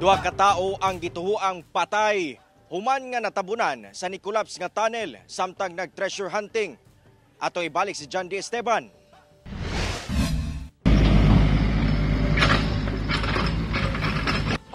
Duha ka tawo ang gituhuang patay human nga natabunan sa ni-collapse nga tunnel samtang nag-treasure hunting. Ato ibalik si John D. Esteban.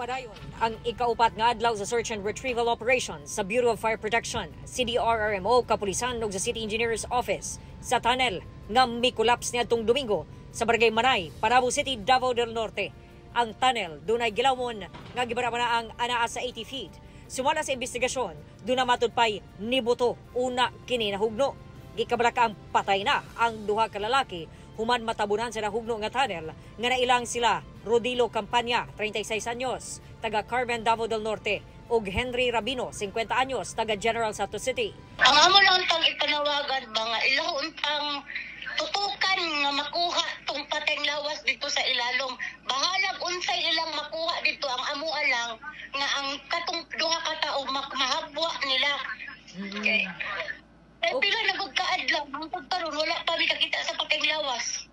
Padayon ang ikaupat nga adlaw sa search and retrieval operation sa Bureau of Fire Protection, CDRRMO, Kapulisan ug sa City Engineer's Office sa tunnel nga mi-collapse niadtong Domingo sa Barangay Manay, Panabo City, Davao del Norte. Ang tunnel dunay gilawon nga gibarabana ang anaa sa 80 feet. Sumala sa investigasyon, duna matud pay nibuto una kini nahugno. Gikabalaka ang patay na ang duha ka lalaki human matabunan sa nahugno nga tunnel nga nailang sila Rodilo Campanya, 36 anyos, taga Carmen, Davao del Norte, ug Henry Rabino, 50 anyos, taga General Santos City. Ang amo lang tang ipanawagan ba nga ilahon tang tutukan nga makuha tong pateng lawas dito sa ilalom. Bahalag unsay ilang makuha dito, ang amoa lang nga ang katong duha ka tawo mahabwa nila. Okay. Eh, pila na gud kaadlaw hangtod karon wala pa mi kakita sa pateng lawas.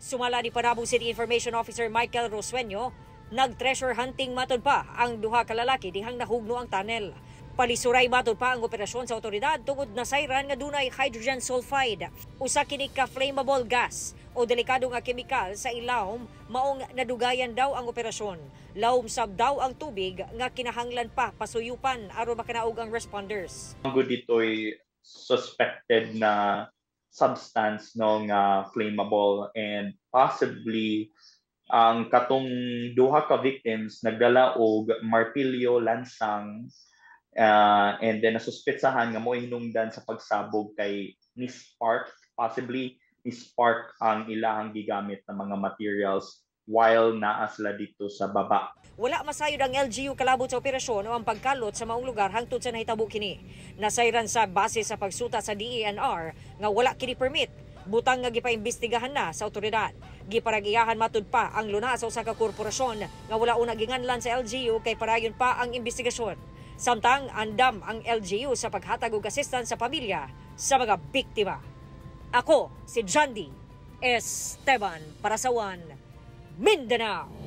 Sumala ni Panabo City Information Officer Michael Rosueño, nag-treasure hunting matod pa ang duha ka lalaki dihang nahugno ang tunnel. Palisuray matod pa ang operasyon sa otoridad tungod nasayran nga dunay hydrogen sulfide, usa kini ka flammable gas o delikado nga kemikal sa ilawom, maong nadugayan daw ang operasyon. Lawom sab daw ang tubig nga kinahanglan pa pasuyupan aron makanaog ang responders. Ang good dito'y suspected na substance, no, nga flammable, and possibly ang katong duha ka victims nagdala og martilyo, lansang, and then nasuspetsahan nga mo hinungdan sa pagsabog kay ni spark, possibly ni spark ang ilahang gigamit na mga materials while naa sila dito sa baba. Wala masayod ang LGU kalabot sa operasyon o ang pagkalot sa maong lugar hangtod sa nahitabo kini. Nasayran sa base sa pagsuta sa DENR nga wala kini permit, butang nga gipaimbestigahan na sa otoridad. Giparagiyahan matud pa ang luna sa usa ka korporasyon nga wala una ginganlan sa LGU kay parayon pa ang investigasyon. Samtang andam ang LGU sa paghatag og assistance sa pamilya sa mga biktima. Ako si John D. Esteban para sa One Mindanao.